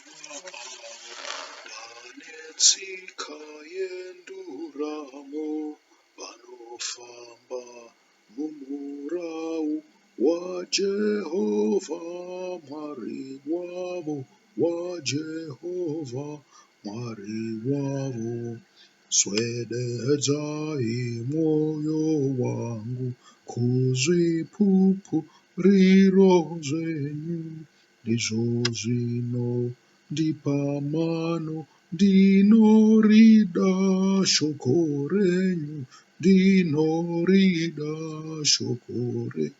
Vakaropafadzwa avo vane tsika yenduramo, vanofamba mumurau waJehovha Mwari wavo, waJehovha Mwari wavo. Swededzai mwoyo wangu kuzvipupuriro zvenyu, ndizvo zvinondipa mano, ndinorida shoko renyu, ndinorida shoko renyu.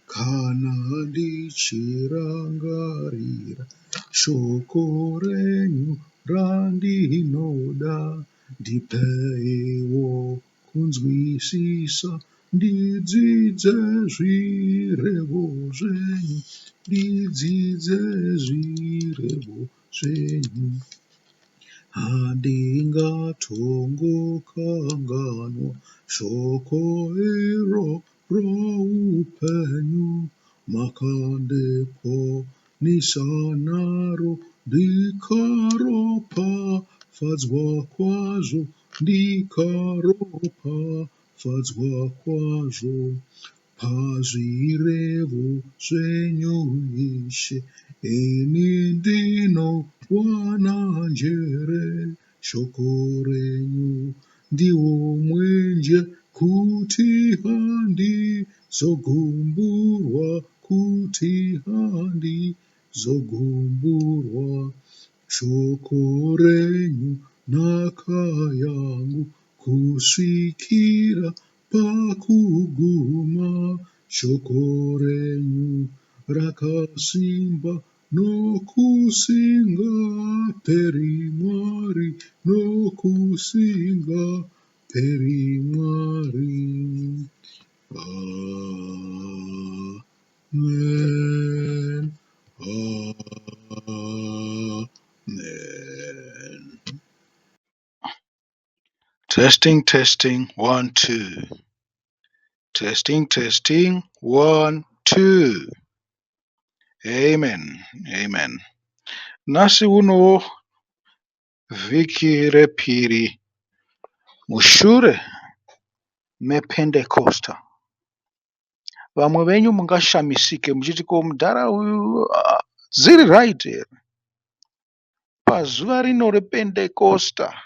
Kana ndichirangarira shoko renyu randinoda, ndipeiwo kunzwisisa ndidzidze zvirevo zvenyu, ndidzidze zvirevo zvenyu. Handingatongokanganwa shoko iro roupenyu, makandiponesa naro, ndikaropafadzwa kwazvo, ndikaropafadzwa kwazvo. Pazvirevo zvenyu Ishe, ini ndinowana njere, shoko renyu ndiwo mwenje kuti handizogumburwa, kuti handizogumburwa. Shoko renyu nhaka yangu kusvikira pakuguma. Shoko renyu rakasimba nokusingaperi Mwari, nokusingaperi Mwari. Amen. Amen. Testing, testing, one, two. Testing, testing, one, two. Amen. Amen. Nhasi uno vhiki repiri mushure mePentekosta. Vamwe venyu mungashamisike muchiti ko mudhara uyu dziri right here? Pazuva rino rePentekosta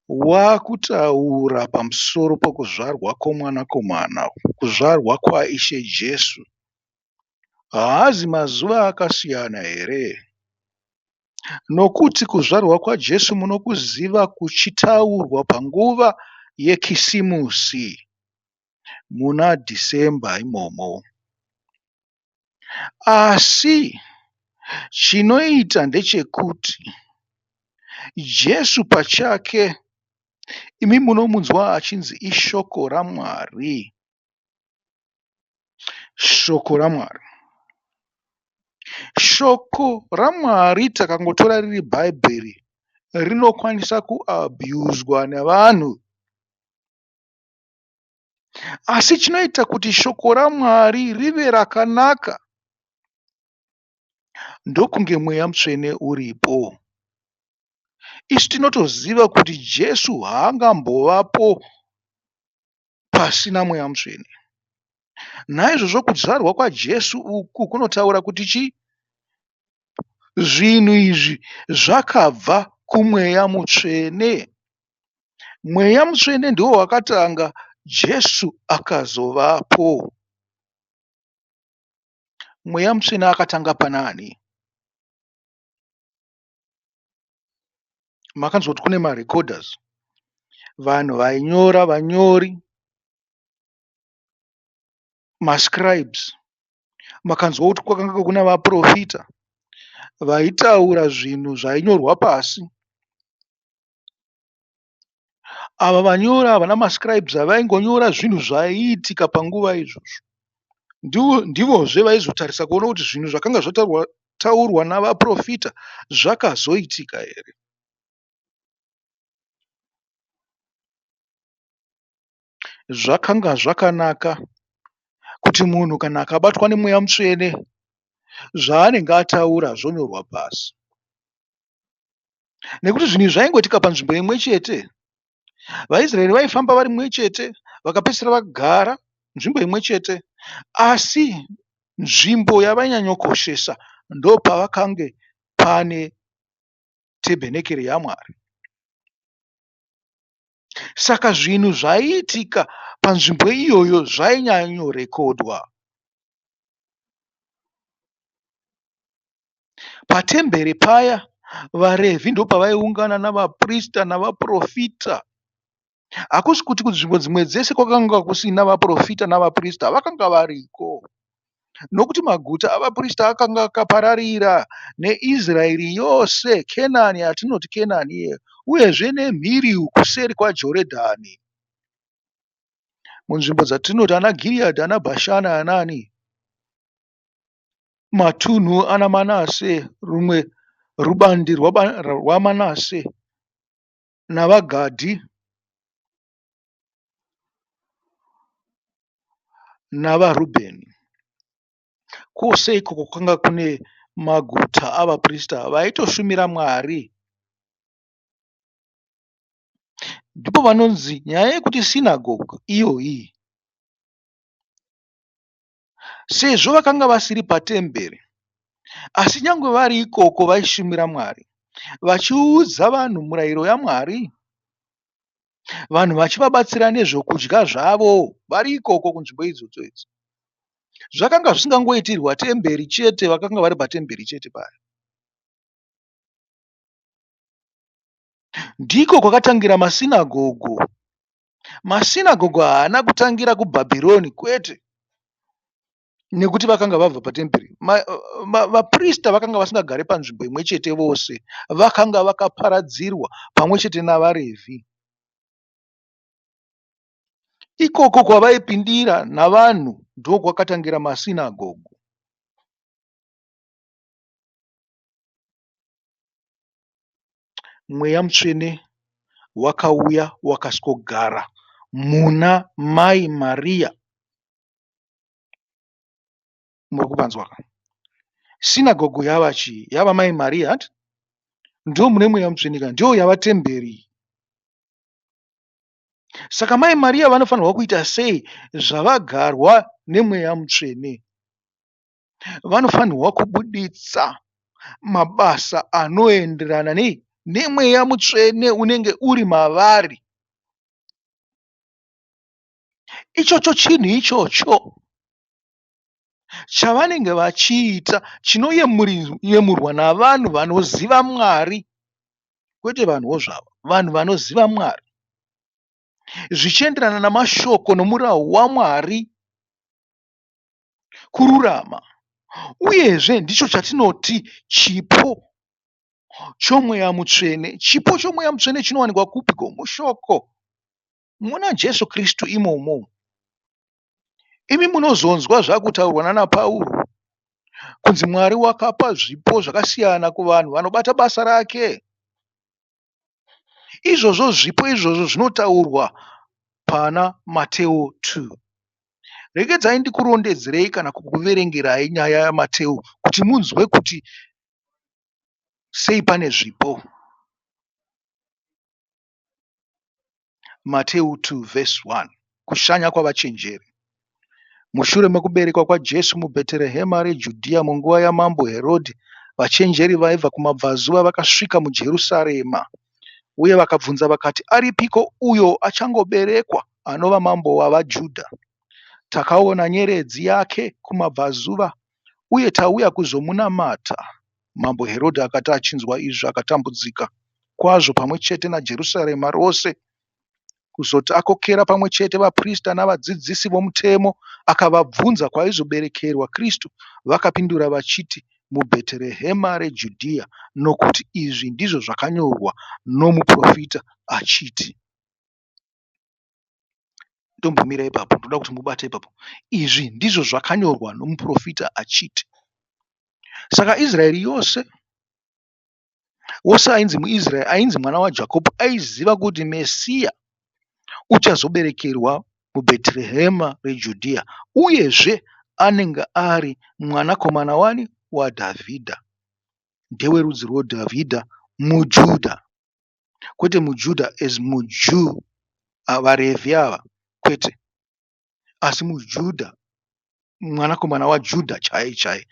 wakutaura pamusoro pokuzvarwa kwomwanakomana, kuzvarwa kwaIshe Jesu. Haazi mazuva akasiyana here? Nokuti kuzvarwa kwaJesu munokuziva kuchitaurwa panguva yeKisimusi muna December imomo. Asi chinoita ndechekuti Jesu pachake imi munomunzwa achinzi ishoko raMwari. Shoko raMwari. Shoko raMwari takangotora riri Bhaibheri rinokwanisa kuabhuyuzwa nevanhu. Asi chinoita kuti shoko raMwari rive rakanaka ndokunge Mweya Mutsvene uripo. Isu tinotoziva kuti Jesu haangambovapo pasina Mweya Mutsvene. Naizvozvo kuzvarwa kwaJesu uku kunotaura kuti chii? Zvinhu izvi zvakabva kuMweya Mutsvene. Mweya Mutsvene ndiwo wakatanga, Jesu akazovapo. Mweya Mutsvene akatanga pana ani? Makanzwa kuti kune marecorders, vanhu vainyora, vanyori, mascribes. Makanzwa kuti kwakanga kuna vaprofita vaitaura zvinhu zvainyorwa pasi. Ava vanyori ava namascribes ava vaingonyora zvinhu zvaiitika panguva izvozvo. Ndivozve vaizotarisa kuona kuti zvinhu zvakanga zvataurwa navaprofita zvakazoitika here. Zvakanga zvakanaka kuti munhu kana akabatwa nemweya mutsvene Zvaanenge ataura zvonyorwa pasi. Nekuti zvinhu izvi zvaingoitika panzvimbo imwe chete. VaIsraeri vaifamba vari mumwe chete vakapedzisira vagara nzvimbo imwe chete. Asi nzvimbo yavainyanyokoshesa ndopavakange pane tebhenekeri yaMwari. Saka zvinhu zvaiitika panzvimbo iyoyo zvainyanyorekodwa. Patemberi paya vaRevhi ndopavaiungana navaprista navaprofita. Hakusi kuti kunzvimbo dzimwe dzese kwakanga kusina vaprofita navaprista, vakanga variko. Nokuti maguta avaprista akanga akapararira neIsraeri yose, Kenani yatinoti Kenani iye, uyezve nemhiri kuseri kwaJorodhani. Munzvimbo dzatinoti ana Giriyadhi, ana Bhashani, anaani. Matunhu ana Manase, rumwe rubandi rwaManase navaGadhi navaRubheni. Kwose ikoko kwakanga kune maguta avaprista vaitoshumira Mwari. Ndipo panonzi nyaya yekuti sinagogu iyoyi sezvo vakanga vasiri patemberi asi nyange vari ikoko vaishumira Mwari vachiudza vanhu murayiro yaMwari vanhu vachivabatsira nezvokudya zvavo vari ikoko kunzvimbo idzodzo idzi. Zvakanga zvisingangoitirwa temberi chete vakanga vari patemberi chete paya. Ndiko kwakatangira masinagogo. Masinagogo haana kutangira kuBhabhironi kwete nekuti vakanga vabva patemberi. Vaprista vakanga vasingagari panzvimbo imwe chete vose, vakanga vakaparadzirwa pamwe chete navaRevhi. Ikoko kwavaipindira navanhu ndokwakatangira masinagogo. Mweya Mutsvene wakauya wakasvikogara muna mai Maria. Muri kupanzwa ka? Sinagogo yava chii? Yava mai Maria hanti? Ndiwo mune Mweya Mutsvene ka? Ndiyo yava temberi. Saka mai Maria vanofanirwa kuita sei zvavagarwa neMweya Mutsvene? Vanofanirwa kubuditsa mabasa anoenderana nei neMweya Mutsvene unenge uri mavari. Ichocho chinhu ichocho chavanenge vachiita chinoyemurwa navanhu vanoziva Mwari, kwete vanhuwo zvavo, vanhu vanoziva Mwari, zvichienderana namashoko nomurau waMwari, kururama. Uyezve ndicho chatinoti chipo choMweya Mutsvene. Chipo choMweya Mutsvene chinowanikwa kupiko? Mushoko, muna Jesu Kristu imomo. Imi munozonzwa zvakutaurwa nana Pauro kunzi Mwari wakapa zvipo zvakasiyana kuvanhu vanobata basa rake. Izvozvo zvipo izvozvo zvinotaurwa pana Mateo 2. Regedzai ndikurondedzerei kana kukuverengerai nyaya yaMateo kuti munzwe kuti sei pane zvipo. Mateo 2 vhesi 1 Kushanya kwavachenjeri. Mushure mekuberekwa kwaJesu muBheterehema reJudhiya munguva yamambo Herodhi, vachenjeri vaibva kumabvazuva vakasvika muJerusarema uye vakabvunza vakati, Aripiko uyo achangoberekwa anova mambo wavaJudha? Takaona nyeredzi yake kumabvazuva uye tauya kuzomunamata. Mambo Herodhi akati achinzwa izvi akatambudzika kwazvo pamwe chete naJerusarema rose. Kuzoti akokera pamwe chete vaprista navadzidzisi vomutemo akavabvunza kwaizoberekerwa Kristu. Vakapindura vachiti, MuBheterehema reJudhiya, nokuti izvi ndizvo zvakanyorwa nomuprofita achiti. Ndombomira ipapo, ndoda kuti mubate ipapo. Izvi ndizvo zvakanyorwa nomuprofita achiti. Saka Israeri yose, wose ainzi muIsraeri, ainzi mwana waJakobho, aiziva kuti Mesiya uchazoberekerwa muBheterehema reJudhiya, uyezve anenge ari mwanakomana wani? waDhavhidha. Ndewerudzi rwaDhavhidha, muJudha. Kwete muJudha as muJew, vaRevhi ava, kwete. Asi muJudha, mwanakomana waJudha chaiye chaiye,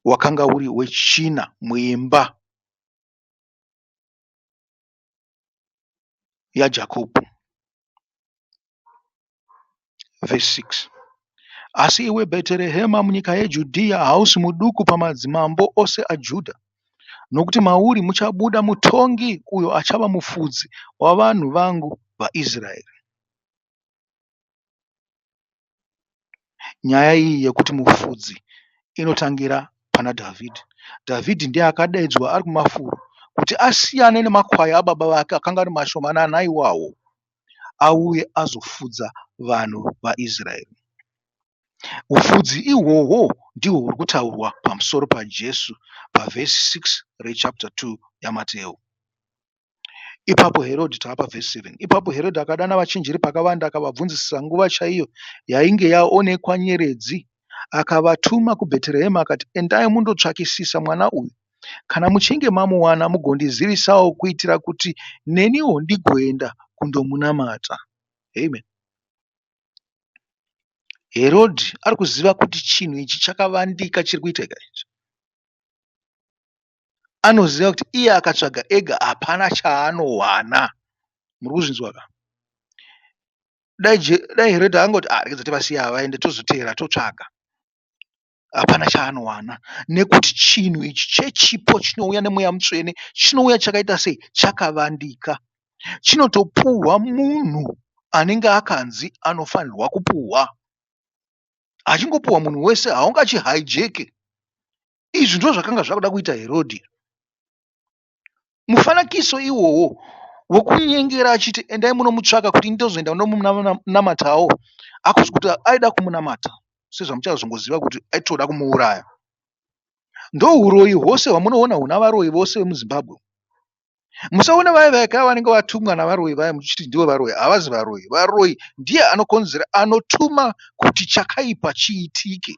wakanga uri wechina muimba yaJakobho. Vhesi 6. Asi iwe Bheterehema munyika yeJudhiya hausi muduku pamadzimambo ose aJudha, nokuti mauri muchabuda mutongi uyo achava mufudzi wavanhu vangu vaIsraeri. Nyaya iyi yekuti mufudzi inotangira pana Dhavhidhi. Dhavhidhi ndiye akadaidzwa ari kumafuro kuti asiyane nemakwai ababa vake akanga ari mashomanana iwawo auye azofudza vanhu vaIsraeri. Ufudzi ihwohwo ndihwo huri kutaurwa pamusoro paJesu pavhesi 6 rechapter 2 yaMateo. Ipapo Herodhi, tava pavhesi 7. Ipapo Herodhi akadana vachenjeri pakavanda akavabvunzisisa nguva chaiyo yainge yaonekwa nyeredzi. Akavatuma kuBheterehema akati, Endai mundotsvakisisa mwana uyu. Kana muchinge mamuwana mugondizivisawo kuitira kuti neniwo ndigoenda kundomunamata. Amen. Herodhi ari kuziva kuti chinhu ichi chakavandika chiri kuitika ichi. Anoziva kuti iye akatsvaga ega hapana chaanowana. Muri kuzvinzwa ka? Dai Herodhi angoti ah regedza tivasiye ava vaende tozoteera totsvaga. Hapana chaanowana nekuti chinhu ichi chechipo chinouya nemweya mutsvene chinouya chakaita sei? Chakavandika. Chinotopuhwa munhu anenge akanzi anofanirwa kupuhwa. Hachingopuhwa munhu wese, haungachihaijeke. Izvi ndizvo zvakanga zvakuda kuita Herodhi. Mufanakiso iwowo wekunyengera achiti endai munomutsvaka kuti ndozoenda ndomunamatawo, hakusi kuti aida kumunamata sezvamuchazongoziva kuti aitoda kumuuraya. Ndohuroyi hwose hwamunoona huna varoyi vose vemuZimbabwe. Musaona vaya vaya kava vanenge vatumwa navaroyi vaya muchiti ndivo varoyi. Havazi varoyi. Varoyi ndiye anokonzera, anotuma kuti chakaipa chiitike.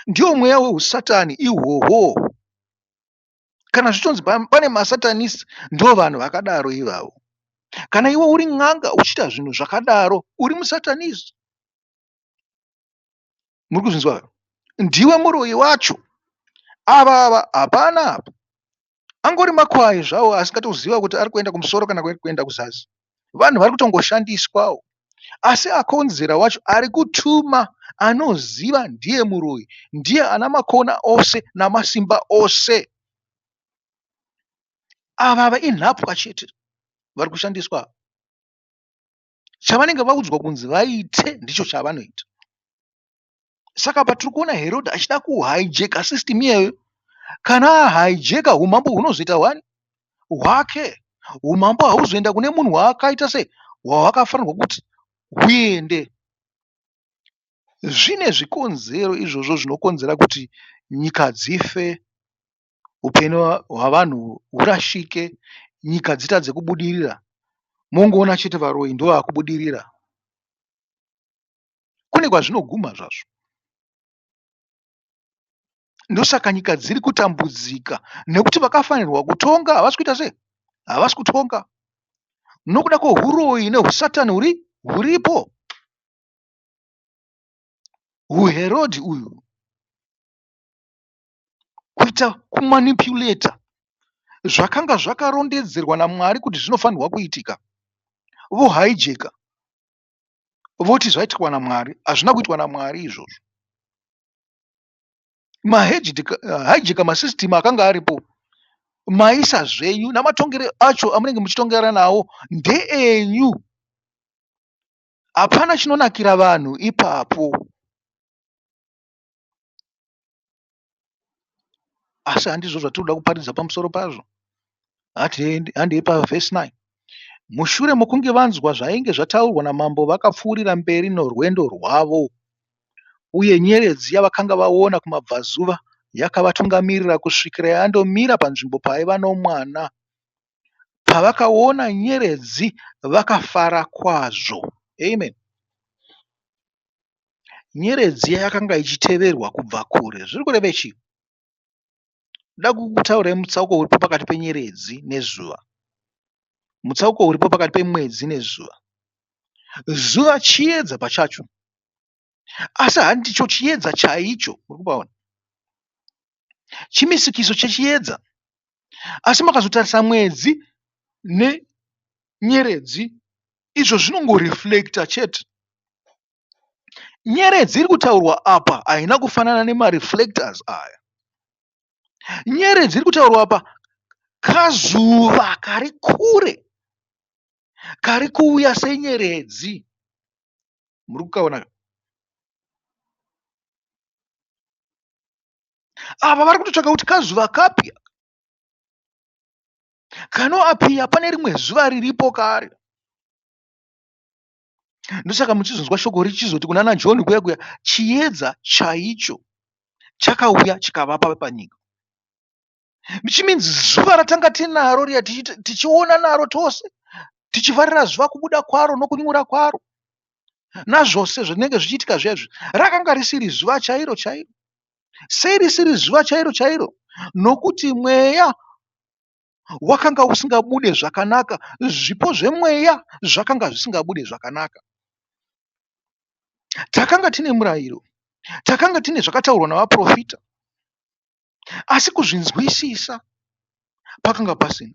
Ndiwo mweya wehusatani ihwohwo. Kana zvichonzi pane masatanist ndo vanhu vakadaro ivavo. Kana iwe uri n'anga uchiita zvinhu zvakadaro uri musatanist. Muri kuzvinzwa? Ndiwe muroyi wacho. Ava ava hapana apa. Angori makwai zvawo asingatoziva kuti ari kuenda kumusoro kana kuenda kuzasi. Vanhu vari kutongoshandiswawo. Asi akonzera wacho ari kutuma anoziva ndiye muroyi. Ndiye ana makona ose namasimba ose. Ava ava inhapwa chete vari kushandiswa. Chavanenge vaudzwa kunzi vaite ndicho chavanoita. Saka patiri kuona Herodhi achida kuhaijeka system iyeyo, kana ahaijeka umambo hunozoita hwani hwake. Umambo hauzoenda kune munhu waakaita sei hwawakafanirwa kuti huende. Zvine zvikonzero izvozvo zvinokonzera kuti nyika dzife, upenyu hwavanhu hurashike, nyika dzitadze kubudirira. Mongoona chete varoyi ndovakubudirira. Kune kwazvinoguma zvazvo. Ndosaka nyika dziri kutambudzika nekuti vakafanirwa kutonga havasi kuita sei? Havasi kutonga. Nokuda kwehuroyi nehusatani huripo. HuHerodhi uyu kuita kumanipuleta zvakanga zvakarondedzerwa naMwari kuti zvinofanirwa kuitika. Vohaijeka voti zvaitwa naMwari. Hazvina kuitwa naMwari izvozvo. Mahaijeka masystem akanga aripo. Maisa zvenyu namatongero acho amunenge muchitongera nawo ndeenyu. Hapana chinonakira vanhu ipapo. Asi handizvo zvatinoda kuparidza pamusoro pazvo. Handei pavhesi 9. Mushure mokunge vanzwa zvainge zvataurwa namambo vakapfuurira mberi norwendo rwavo. Uye nyeredzi yavakanga vaona kumabvazuva yakavatungamirira kusvikira yandomira panzvimbo paiva nomwana. Pavakaona nyeredzi vakafara kwazvo. Amen. Nyeredzi yakanga ichiteverwa kubva kure. Zviri kureve chii? Ndoda kukutaurai mutsauko uripo pakati penyeredzi nezuva. Mutsauko uripo pakati pemwedzi nezuva. Zuva chiedza pachacho, asi handicho chiedza chaicho. Muri kupaona? Chimisikiso chechiedza. Asi makazotarisa mwedzi nenyeredzi, izvo zvinongoreflecta chete. Nyeredzi iri kutaurwa apa haina kufanana nemareflectors aya. Nyeredzi iri kutaurwa apa kazuva kari kure kari kuuya senyeredzi. Muri kukaona ka? Ava vari kutotsvaka kuti kazuva kapi kanoapiya pane rimwe zuva riripo kare. Ndosaka muchizonzwa shoko richizoti kuna naJohn kuya kuya, chiedza chaicho chakauya chikavapa panyika. Which means zuva ratanga tinaro riya tichiona naro tose, tichifarira zuva kubuda kwaro nokunyura kwaro, nazvose zvinenge zvichiitika zviya izvi, rakanga risiri zuva chairo chairo. Sei risiri zuva chairo chairo? Nokuti mweya wakanga usingabude zvakanaka, zvipo zvemweya zvakanga zvisingabude zvakanaka. Takanga tine murayiro, takanga tine zvakataurwa navaprofita, asi kuzvinzwisisa pakanga pasina.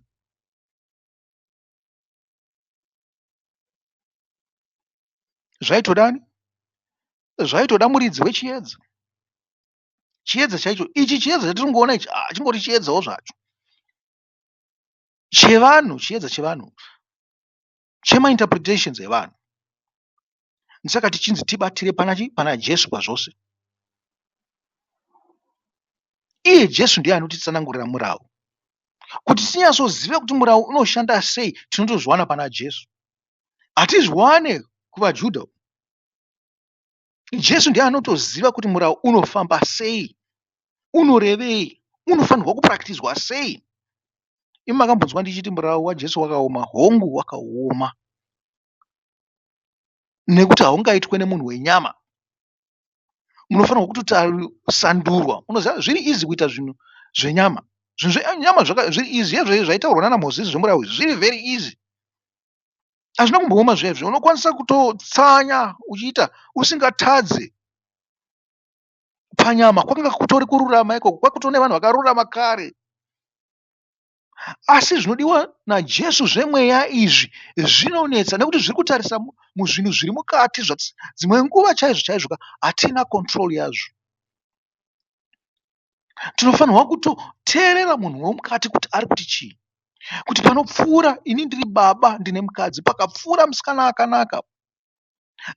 Zvaitodani? Zvaitoda muridzi wechiedza. Chiedza chaicho ichi chiedza chatiri kungoona ichi ah, chingori chiedzawo zvacho chevanhu, chiedza chevanhu chemainterpretations evanhu. Ndisaka tichinzi tibatire pana chi pana Jesu pazvose. Iye Jesu ndiye anotitsanangurira murau. Kuti tinyatsozive kuti murau unoshanda sei, tinotozviwana pana Jesu. Hatizviwane kuvaJudha. Jesu ndiye anotoziva kuti murau unofamba sei, unorevei, unofanirwa kuprakitizwa sei. Imi makambonzwa ndichiti murau waJesu wakaoma? Hongu, wakaoma nekuti haungaitwe nemunhu wenyama. Munofanirwa kutosandurwa. Unoziva zviri easy kuita zvinhu zvenyama. Zvinhu zvenyama zviri easy. Zviya zvaitaurwa nana Mozisi zvemurau zviri very easy. Hazvina kumbooma zviya izvi. Unokwanisa kutotsanya uchiita usingatadze panyama. Kwakanga kutori kururama ikoko, kwakutove nevanhu vakarurama kare. Asi zvinodiwa naJesu zvemweya izvi zvinonetsa nekuti zviri kutarisa muzvinhu zviri mukati dzimwe nguva chaizvo chaizvo ka hatina control yazvo. Tinofanirwa kutoteerera munhu womukati kuti ari kuti chii. Kuti panopfuura ini ndiri baba ndine mukadzi, pakapfuura musikana akanaka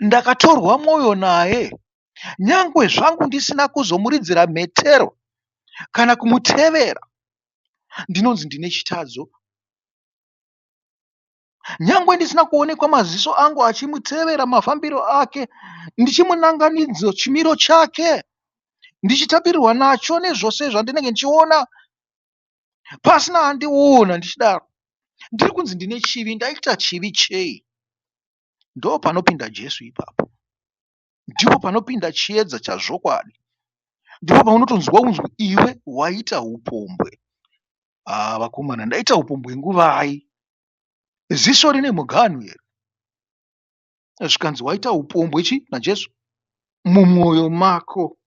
ndakatorwa mwoyo naye nyangwe zvangu ndisina kuzomuridzira mhetero kana kumutevera ndinonzi ndine chitadzo. Nyangwe ndisina kuonekwa maziso angu achimutevera mafambiro ake, ndichimunanganidza chimiro chake, ndichitapirirwa nacho nezvose zvandinenge ndichiona, pasina andiona ndichidaro, ndiri kunzi ndine chivi. Ndaita chivi chei? Ndopanopinda Jesu ipapo. Ndipo panopinda chiedza chazvokwadi. Ndipo paunotonzwa unzwi iwe waita upombwe. Ah, vakomana, ndaita upombwe nguvai? Ziso rine muganhu here? Zvikanzi waita upombwe chi naJesu mumwoyo mako.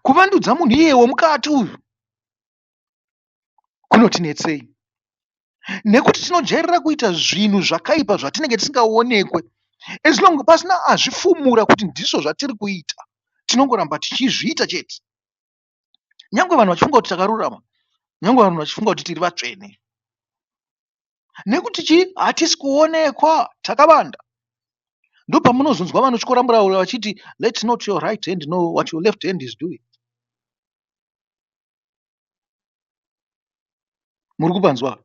Kuvandudza munhu iye womukati uyu kunotinetsei nekuti tinojairira kuita zvinhu zvakaipa zvatinenge tisingaonekwe as long pasina azvifumura kuti ndizvo zvatiri kuita tinongoramba tichizviita chete nyangwe vanhu vachifunga kuti takarurama nyangwe vanhu vachifunga kuti tiri vatsvene nekuti chii hatisi kuonekwa takavanda ndopamunozonzwa vanotyora murauro vachiti let not your right hand know what your left hand is doing muri kupanzwa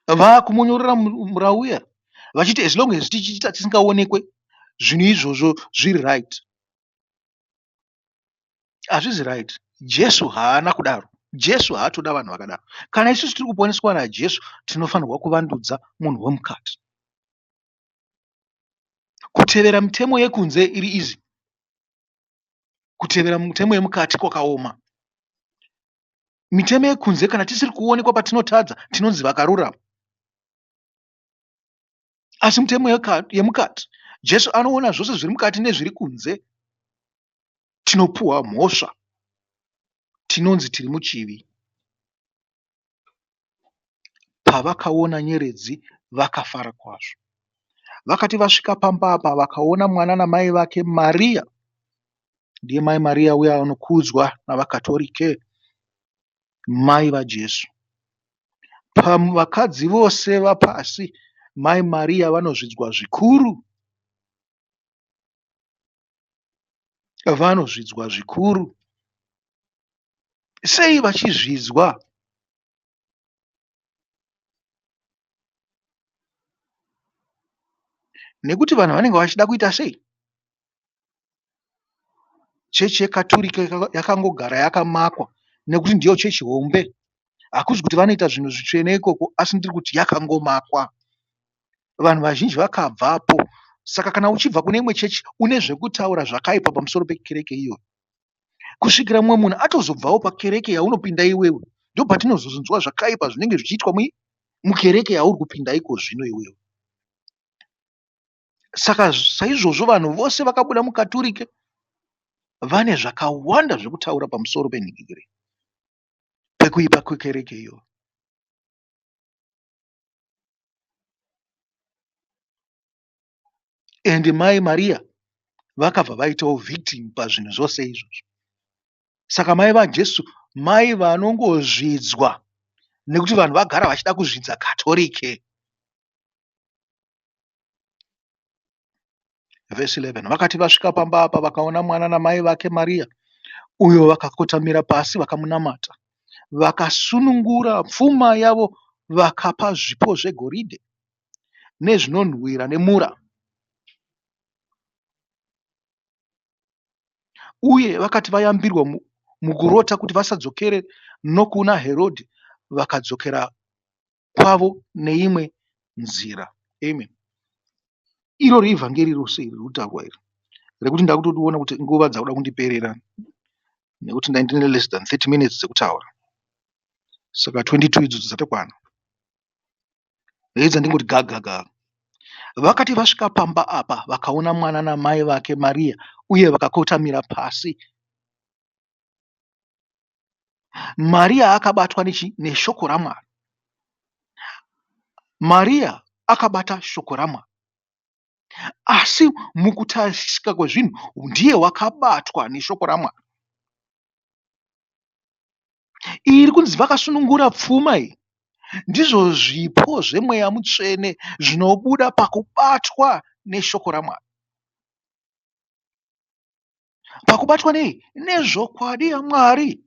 vakumonyorera murau uya vachiti as long as tichiita tisingaonekwe zvinhu izvozvo zviri right hazvisi right jesu haana kudaro jesu haatoda vanhu vakadaro kana isusu tiri kuponeswa najesu tinofanirwa kuvandudza munhu wemukati. Kutevera mitemo yekunze iri easy, kutevera mitemo yemukati kwakaoma. Mitemo yekunze kana tisiri kuonekwa patinotadza tinonzi vakarurama. Asi mitemo yemukati, Jesu anoona zvose zviri mukati nezviri kunze. Tinopuhwa mhosva, tinonzi tiri muchivi. Pavakaona nyeredzi vakafara kwazvo. Vakati vasvika pamba apa vakaona mwana namai vake Maria. Ndiye mai Maria uya anokudzwa navaKatorike, mai vaJesu. Pavakadzi vose vapasi, mai Maria vanozvidzwa zvikuru. Vanozvidzwa zvikuru. Sei vachizvidzwa? Nekuti vanhu vanenge vachida kuita sei? Chechi yeKaturike yakangogara yakamakwa nekuti ndiyo chechi hombe. Hakuzi kuti vanoita zvinhu zvitsvene ikoko asi ndiri kuti yakangomakwa. Vanhu vazhinji vakabvapo. Saka kana uchibva kune imwe chechi une zvekutaura zvakaipa pamusoro pekereke iyoyo. Kusvikira mumwe munhu atozobvawo pakereke yaunopinda iwewe ndopatinozonzwa zvakaipa zvinenge zvichiitwa mukereke yauri kupinda iko zvino iwewe. Saka saizvozvo vanhu vose vakabuda muKaturike vane zvakawanda zvekutaura pamusoro penhikikiri pekuipa kwekereke iyoyo. And mai Maria vakabva vaitawo victim pazvinhu zvose izvozvo. Saka mai vaJesu mai vanongozvidzwa nekuti vanhu vagara vachida kuzvidza Katorike. Vhesi 11 Vakati vasvika pamba apa vakaona mwana namai vake Maria, uyo vakakotamira pasi vakamunamata. Vakasunungura pfuma yavo vakapa zvipo zvegoridhe nezvinonhuhwira nemura. Uye vakati vayambirwa mukurota kuti vasadzokere nokuna Herodhi, vakadzokera kwavo neimwe nzira. Amen. Irori ivhangeri rose iri rikutaurwa iri rekuti ndakutoona kuti nguva dzakuda kundiperera nekuti ndandine less than 30 minutes dzekutaura saka 22 idzodzo dzatokwana. Edza ndingoti ga ga. Vakati vasvika pamba apa vakaona mwana namai vake Maria uye vakakotamira pasi. Maria akabatwa nechi neshoko raMwari. Maria akabata shoko raMwari. Asi mukutarisika kwezvinhu ndiye wakabatwa neshoko raMwari. Iyi iri kunzi vakasunungura pfuma iyi ndizvo zvipo zvemweya mutsvene zvinobuda pakubatwa neshoko raMwari. Pakubatwa nei? Nezvokwadi yaMwari.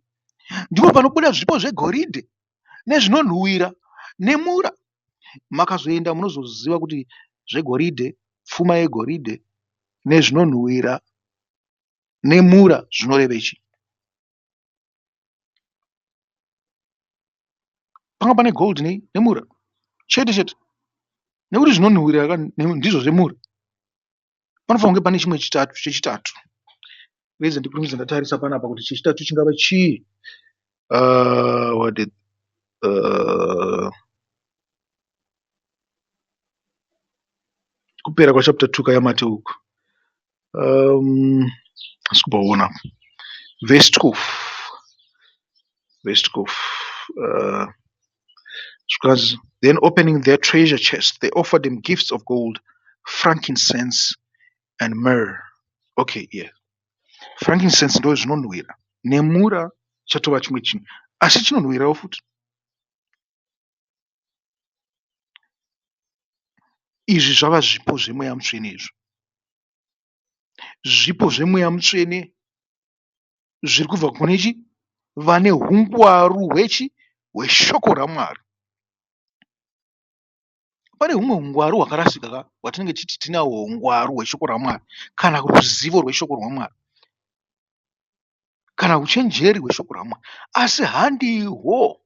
Ndipo panobuda zvipo zvegoridhe nezvinonhuwira nemura. Makazoenda munozoziva kuti zvegoridhe, pfuma yegoridhe nezvinonhuwira nemura zvinorevei chii. Panga pane gold nei nemura chete chete nekuti zvinonhuhwirira ka ndizvo zvemura. Panofanira kunge pane chimwe chitatu chechitatu. Reze ndikurumidze ndatarisa panapa kuti chechitatu chingava chii. What did, kupera kwachapter 2 kayaMateu uku. Asi kupaona verse 12 verse 12 because then opening their treasure chest they offered him gifts of gold, frankincense and myrrh. Okay, yeah, frankincense ndo zvinonhuhwira nemura chatova chimwe chinhu asi chinonhuhwirawo futi. Izvi zvava zvipo zvemweya mutsvene izvi. Zvipo zvemweya mutsvene zviri kubva kune chi vane hungwaru hwechi hweshoko raMwari. Pane humwe hungwaru hwakarasika ka hwatinenge tichiti tinahwo hungwaru hweshoko raMwari kana ruzivo rweshoko rwaMwari kana uchenjeri hweshoko raMwari asi handihwo.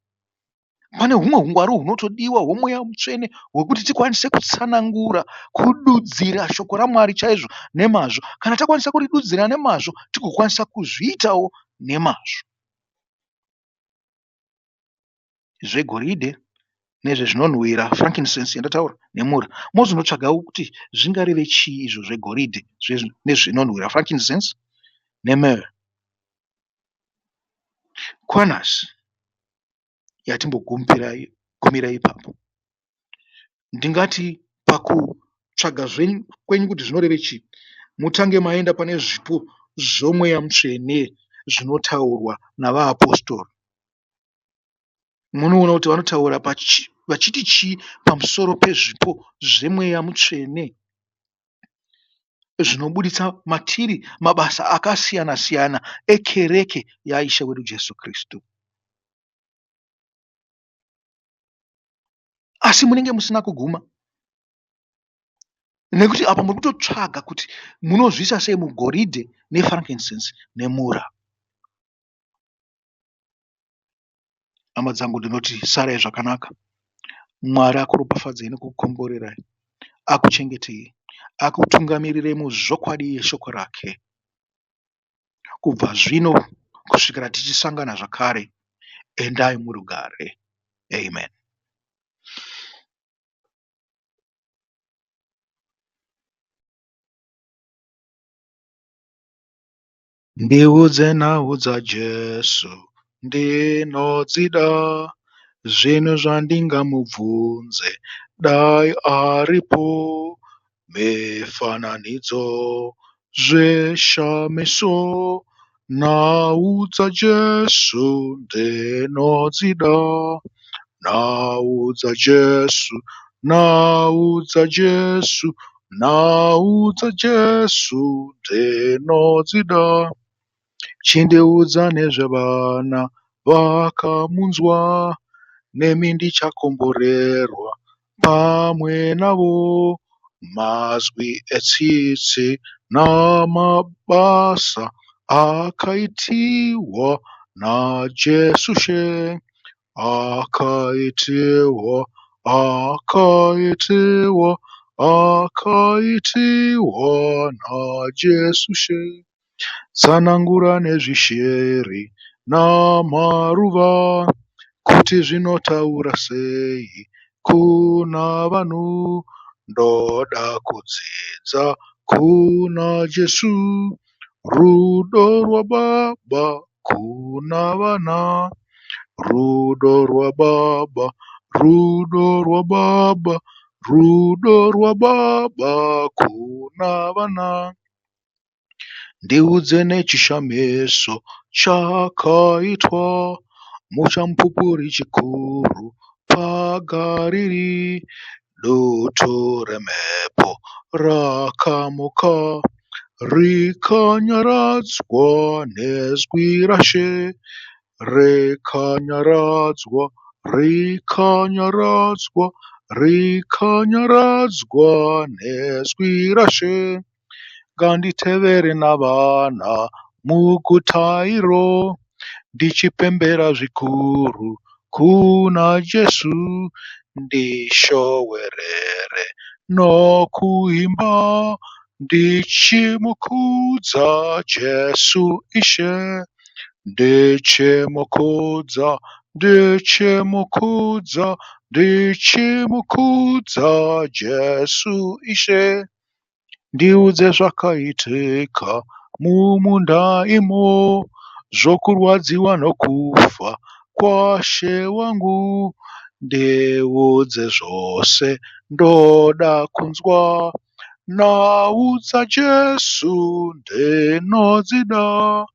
Pane humwe hungwaru hunotodiwa hwomweya mutsvene hwekuti tikwanise kutsanangura, kududzira shoko raMwari chaizvo nemazvo. Kana takwanisa kuridudzira nemazvo, tigokwanisa kuzviitawo nemazvo. Zvegoridhe nezvezvinonhuhwira, frankincense yandataura nemura. Mozonotsvagawo kuti zvingareve chii izvo zvegoridhe nezvinonhuhwira, frankincense nemyrrh. Kwanhasi yatimbogumira ipapo. Ndingati pakutsvaga kwenyu kuti zvinoreve chii, mutange maenda pane zvipo zvomweya mutsvene zvinotaurwa navaapostora. Munoona kuti vanotaura vachiti chii pamusoro pezvipo zvemweya mutsvene zvinobuditsa matiri mabasa akasiyana-siyana ekereke yaIshe wedu Jesu Kristu. Asi munenge musina kuguma nekuti apa muri kutotsvaga kuti munozviisa sei mugoridhe nefrankincense nemura. Hama dzangu ndinoti sarai zvakanaka. Mwari akuropafadzei nekukukomborerai, akuchengetei, akutungamirirei muzvokwadi yeshoko rake. Kubva zvino kusvikira tichisangana zvakare, endai murugare. Amen. Ndiudze nhau dzaJesu ndinodzida, zvinhu zvandingamubvunze dai aripo, mifananidzo zvishamiso nhau dzaJesu ndinodzida, nhau dzaJesu, nhau dzaJesu, nhau dzaJesu ndinodzida. Chindiudza nezvevana vakamunzwa, nemi ndichakomborerwa pamwe navo. Mazwi etsitsi namabasa akaitiwa naJesu She, akaitiwa, akaitiwa, akaitiwa naJesu She. Tsanangura nezvishiri namaruva kuti zvinotaura sei kuna vanhu. Ndoda kudzidza kuna Jesu rudo rwababa kuna vana. Rudo rwababa, rudo rwababa, rudo rwababa kuna vana. Ndiudze nechishamiso chakaitwa muchamupupuri chikuru paGariri. Dutu remhepo rakamuka rikanyaradzwa nezwi raShe. Rikanyaradzwa, rikanyaradzwa, rikanyaradzwa nezwi raShe. Nganditevere navana muguta iro ndichipembera zvikuru kuna Jesu ndishowerere nokuimba ndichimukudza Jesu Ishe ndichimukudza ndichimukudza ndichimukudza Jesu Ishe. Ndiudze zvakaitika mumunda imo zvokurwadziwa nokufa kwaShe wangu. Ndiudze zvose ndoda kunzwa nhau dzaJesu ndinodzida.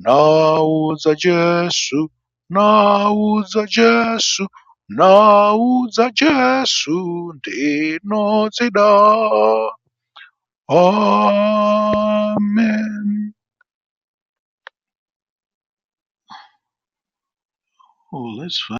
Nhau dzaJesu, nhau dzaJesu, nhau dzaJesu ndinodzida. Amen. Oh, let's find.